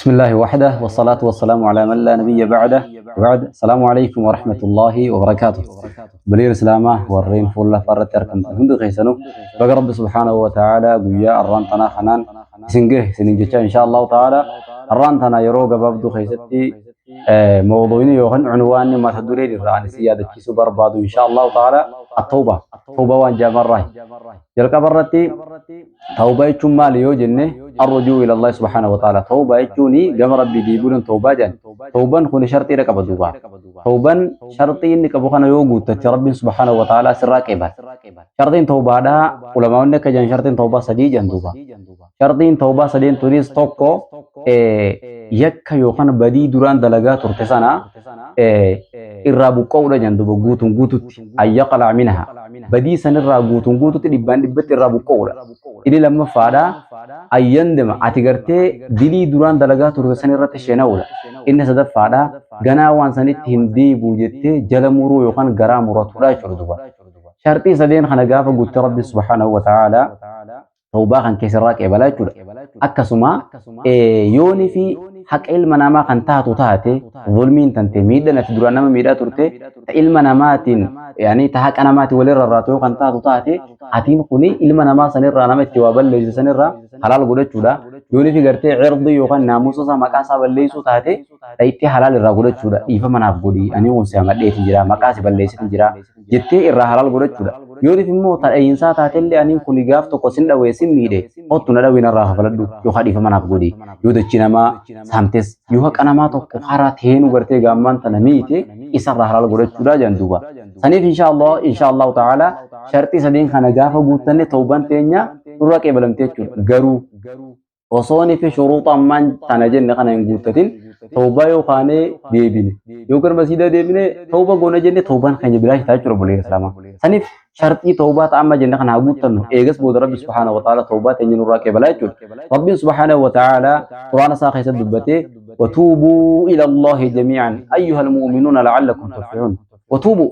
بسم الله وحده والصلاة والسلام على من لا نبي بعده وبعد. السلام عليكم ورحمة الله وبركاته. Obboleeyyan Islaamaa warreen fuula lafaarratti argamtan hundi keessanuu baga Rabbi subhaanahu wa ta'ala guyyaa arraan tanaa kanaan isin gahe isinin jecha, insha Allahu ta'ala arraan tana yeroo gabaabduu keessatti mawduu'ni yookaan cunwaanni mata dureen irraa ani isin yaadachiisuu barbaadu, insha Allahu ta'ala, at-tawba, tawba waan jaamarraa. Jalqaba irratti tawbaa jechuun maali yoo jenne, الرجوع إلى الله سبحانه وتعالى. Tawbaa jechuun gama Rabbii deebi'uun tawbaa jedhan. Tawbaan kun sharxiidha qaba duuba. Tawbaan sharxii inni qabu kana yoo guuttatte, Rabbiin subhaanahu wa ta'ala sirraa qeebala. Sharxiin tawbaadhaa, ulamaa'onni akka jedhan, sharxiin tawbaa sadii jedhan duuba. Sharxiin tawbaa sadeen tunis tokko, yakka yookaan badii duraan dalagaa turte sana irraa buqqa'uudha jedhan duuba, guutuun guututti أن يقلع منها, badii sanirraa guutuun guututti dhibbaan dhibbatti irraa buqqa'uudha. Inni lammaffaadha, أن يندم, ati gartee dilii duraan dalagaa turte sanirratti sheena'uudha. Inni sadaffaadha, ganaa waan sanitti hin deebi'u jettee jala muruu yookaan garaa muratudha jechuudha duuba. Sharxii sadeen kana gaafa guutte, Rabbi subhaanahu wa ta'ala tawbaa kan keessarraa qeebalaa jechuudha. Akkasuma yoonii fi haqa ilma namaa kan taatu taate, zulmiin tante, miidhaan ati duraan nama miidhaa turte ta ilma namaatiin, yaani ta haqa namaatiin walirra raatu yoo kan taatu taate, atiin kuni ilma namaa sanirraa, nama itti waa balleessu sanirraa halaal godhachuudha. Yoonii fi gartee cirdii yookaan naamusa isaa, maqaa isaa balleessuu taate, ta itti halaal irraa godhachuudha. Dhiifama naaf godhi, ani kun si hamadheeti jira, maqaa si balleessiti jira jettee irraa halaal godhachuudha. Yooniif immoo ta dha'iinsaa taatellee, aniin kun gaaf tokko sin dhawee sin miidhe, hottu na dhawee narraa kafaladhu yookaan dhiifama naaf godhi. Yoo dachii namaa saamtes, yoo haqa namaa tokko karaa teenu gartee gaammaan tana miite, isarraa halaal godhachuudha jedhan duuba. Saniif insha Allahu ta'ala sharxii sadeen kana gaafa guuttanne, tawbaan teenya nurraa qeebalamte jechuudha. Garuu osoon fi shuruuxa ammaan tana jenne kana hin guuttatin tawbaa yoo kaanee deebine, yoo gara masiidaa deebine tawba goona jenne, tawbaan keenya bilaash ta'a jechuudha, obboleessa Islaamaa. Saniif sharxii tawbaa ta'a amma jenne kana haa guuttannu. Eegas booda Rabbi subhaanahu wa ta'ala tawbaa teenya nurraa qeebalaa jechuudha. Rabbiin subhaanahu wa ta'ala Quraana isaa keessatti dubbatee, وتوبوا إلى الله جميعا أيها المؤمنون لعلكم تفلحون. وتوبوا,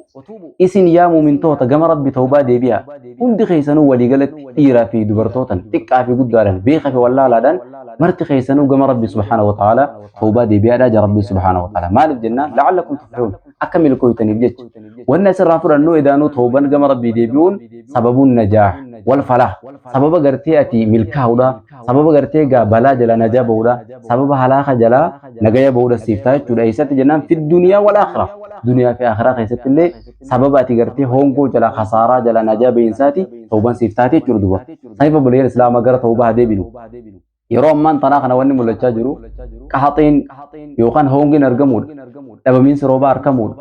isin yaa muumintoota, gama Rabbi tawbaa deebi'a. Hundi keessanuu waliigalatti, dhiiraa fi dubartootan, xiqqaa fi guddaadhaan, beekaa fi wallaalaadhaan, marti keessanuu gama Rabbi subhaanahu wa ta'ala tawbaa deebi'aadhaa jira Rabbi subhaanahu wa ta'ala. Maaliif jennaan, لعلكم تفلحون, akka milkooytaniif jecha. Wanni asirraa fudhannu edaanuu, tawban gama Rabbii deebi'uun سبب النجاح والفلاح, sababa gartee ati milkaa'uudha, sababa gartee gaa balaa jala najaa ba'uudha, sababa halaaka jalaa nagaya ba'uudha siif ta'a jechuudha. Eessatti jennaan, في الدنيا والآخرة, duniyaa fi akhiraa keessatti illee sababa ati gartee hongoo jala, khasaaraa jala najaa ba'iinsaati tawban siif taate jechuudha duuba. Saniif obboleeyyan Islaamaa, gara tawbaa haa deebinu. Yeroo ammaan tanaa kana wanni mul'achaa jiru qahaxiin yookaan hongiin argamuudha. Dhabamiinsi roobaa argamuudha.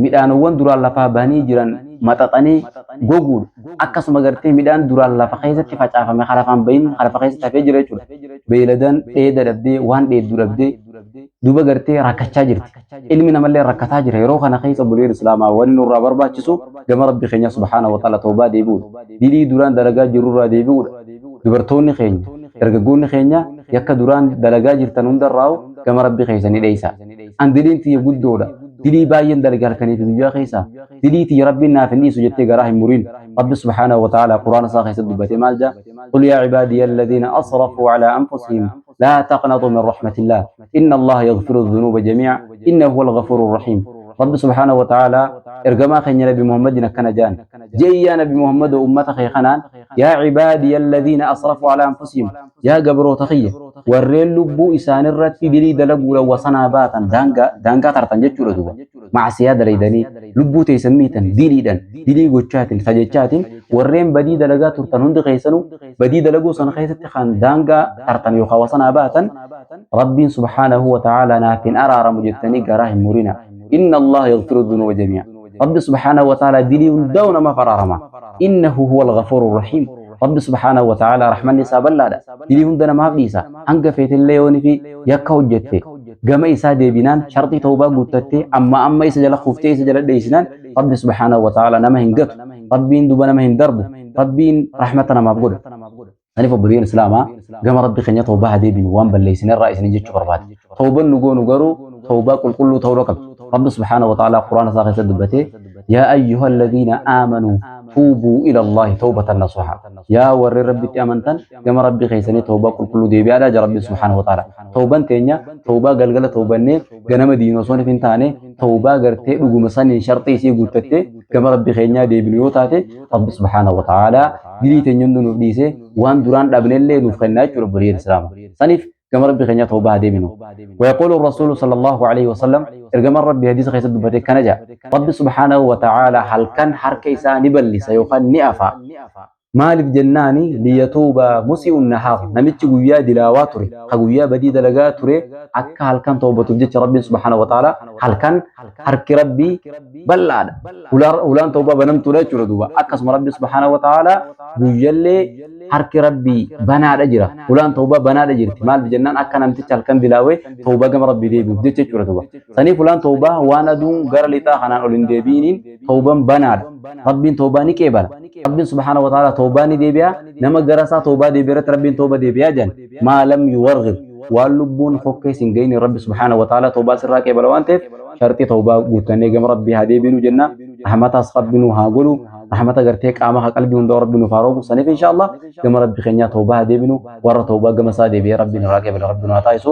Midhaanowwan duraan lafaa bahanii jiran maxaxanii goguudha. Akkasuma gartee midhaan duraan lafa keessatti facaafame lafaan bahin lafa keessatti hafee jira jechuudha. Beeyladaan dheeda dhabdee, waan dheeddu dhabdee duuba gartee rakkachaa jirti. Ilmi namallee rakkataa jira. Yeroo kana keessa, obboleeyyan Islaamaa, wanni nurraa barbaachisu gama Rabbi keenya subhaanahu wa ta'ala tawbaa deebi'uudha. Dilii duraan dalagaa jirurraa deebi'uudha. Dubartoonni keenya, dargaggoonni keenya, yakka duraan dalagaa jirtan hundarraa gama Rabbi keessanii dheeysa. An diliin tiyya guddoodha. Dilii baay'een dalagaa halkanii fi guyyaa keessa. Dilii tiyya Rabbiin naaf hin dhiisu jettee garaa hin murin. Rabbi subhaanahu wa ta'ala Quraana isaa keessatti dubbatee maal jedha? قل يا عبادي الذين أسرفوا على أنفسهم لا تقنطوا من رحمة الله إن الله يغفر الذنوب جميعا إنه هو الغفور الرحيم. Rabbi subhaanahu wa ta'ala ergamaa keenya Nabi Muhammadin akkana jedhan: Jee yaa Nabi Muhammad ummata kee kanaan, يا عبادي الذين أسرفوا على أنفسهم, yaa gabroota kiyya warreen lubbuu isaanirratti dilii dalaguudha wasanaa baatan, daangaa tartan jechuudha duuba, macsiyaa dalaydanii lubbuu teessan miitan, diliidhan, dilii gochaatiin tajechaatiin warreen badii dalagaa turtan hundi keessanuu, badii dalaguu sana keessatti kan daangaa tartan yookaan wasanaa baatan, Rabbiin subhaanahu wa ta'ala naaf hin araaramu jettanii garaa hin murina. إن الله يغفر الذنوب جميعا, Rabbi subhaanahu wa ta'ala dilii hundaa'u namaaf araarama. إنه هو الغفور الرحيم. Rabbi subhaanahu wa ta'ala rahmanni isaa bal'aadha, dilii hunda namaaf dhiisa. Hanga feetillee yooni fi yakka hojjette, gama isaa deebinaan, sharxii tawbaa guuttattee, amma amma isa jala kuftee isa jala dheeysinaan, Rabbi subhaanahu wa ta'ala nama hin gatu. Rabbiin duba nama hin darbu. Rabbiin rahmata namaaf godha. Saniif obboleeyyan Islaamaa, gama Rabbi keenya tawbaa haa deebinu, waan balleessine irraa isin jechuu barbaada. Tawban nu goonu garuu tawbaa qulqulluu ta'uu qabdi. Rabbi subhaanahu wa ta'ala Quraana isaa keessatti dubbatee, يا أيها الذين آمنوا Tuubuu ila Allaahi tawbatan nasuha. Yaa warri Rabbitti amantan, gama Rabbi keessanii tawbaa qulqulluu deebi'aadha jaa Rabbi subhaanahu wa ta'ala. Tawban teenya tawbaa galgala tawbannee ganama diinu osoo hin taane, tawbaa gartee dhuguma saniin sharxii isii guuttattee gama Rabbi keenyaa deebinu yoo taate, Rabbi subhaanahu wa ta'ala dilii teenya hunda nuuf dhiisee waan duraan dhabnellee nuuf kennaa jechuudha, obboleeyyan Islaama. Saniif gama Rabbi keenyaa tawbaa haa deebinu. ويقول الرسول صلى الله عليه وسلم، ergamaan Rabbi hadiisa keessatti dubbate kana jedha: Rabbi subhaanahu wa ta'ala halkan harka isaa ni ballisa yookaan ni afa. Maaliif jennaani, ليتوب مسيء النهار, namichi guyyaa dilaawaa ture, ka guyyaa badii dalagaa ture, akka halkan tawbatuuf jecha Rabbiin subhaanahu wa ta'ala halkan harki Rabbii bal'aadha. Hulaan tawbaa banamtuudha jechuudha duuba. Akkasuma Rabbi subhaanahu wa ta'ala guyyallee harki Rabbii banaadha jira. Hulaan tawbaa banaadha jirti. Maaliif jennaan, akka namtichi halkan dilaawee tawbaa gama Rabbii deebi'uuf jecha jechuudha duuba. Saniif hulaan tawbaa waan aduun gara lixaa kanaan ol hin deebi'iniin tawbaan banaadha. Rabbiin tawbaa ni qeebala. Rabbiin subhaanahu wa ta'ala tawbaa ni deebi'a. Nama gara isaa tawbaa deebi'e irratti Rabbiin tawba deebi'aa jedhan. ما لم يغرغر, waan lubbuun fokkee hin gahini Rabbi subhaanahu wa ta'ala tawbaa sirraa qeebala waan ta'eef, sharxii tawbaa guuttannee gama Rabbii haa deebinu jenna. Rahmataas Rabbi nu haa godhu. Rahmata gartee qaama haa qalbii hundaa Rabbi nuuf haa roobu. Saniif insha Allah gama Rabbi keenyaa tawbaa haa deebinu. Warra tawbaa gama isaa deebi'ee Rabbiin irraa qeebala Rabbi nu haa taasisu.